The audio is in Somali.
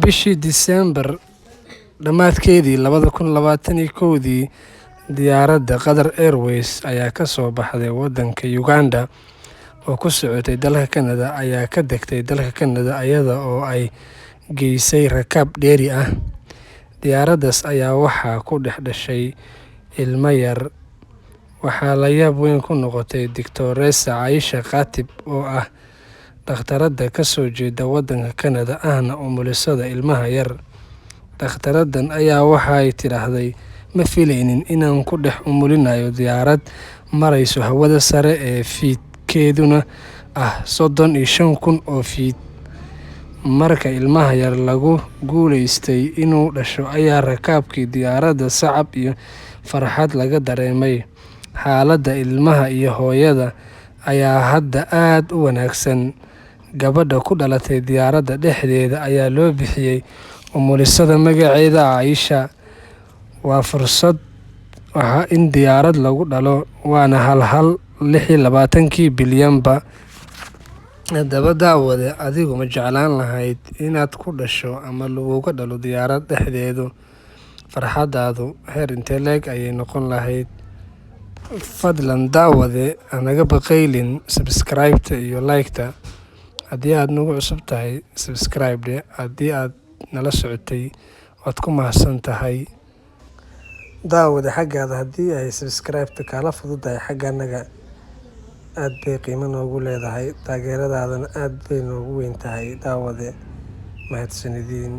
Bishii Diseembar dhammaadkeedii 2021-dii, diyaaradda Qatar Airways ayaa ka soo baxday waddanka Uganda oo ku socotay dalka Canada ayaa ka degtay dalka Canada iyada oo ay geysay rakaab dheeri ah. Diyaaraddaas ayaa waxaa ku dhex dhashay ilmo yar. Waxaa la yaab weyn ku noqotay Doctoressa Caisha Khatib oo ah dhakhtaradda ka soo jeeda waddanka Canada ahna umulisada ilmaha yar. Dhakhtaraddan ayaa waxay tidhaahday, "Ma filaynin inaan ku dhex umulinayo diyaarad marayso hawada sare ee fiidkeeduna ah 35,000 oo fiit." Marka ilmaha yar lagu guuleystay inuu dhasho ayaa rakaabkii diyaaradda sacab iyo farxad laga dareemay. Xaaladda ilmaha iyo hooyada ayaa hadda aad u wanaagsan. Gabadha ku dhalatay diyaaradda dhexdeeda ayaa loo bixiyay umulisada magaceeda Caisha. Waa fursad in diyaarad lagu dhalo, waana hal hal 26-kii bilyanba. Haddaba daawade, adigu ma jeclaan lahayd inaad ku dhasho ama lagugu dhalo diyaarad dhexdeedu? Farxaddaadu heer intee le'eg ayay noqon lahayd? Fadlan daawade, hanaga baqaylin subscribe-ta iyo like-ta. Haddii aad nagu cusub tahay, subscribe dhe. Haddii aad nala socotay, waad ku mahadsan tahay. Daawade, xaggaada haddii ay subscribe-ta kaala fududahay, xagga aad bay qiimo noogu leedahay. Taageeradaadana aad bay noogu weyn tahay. Daawade, mahadsanidin.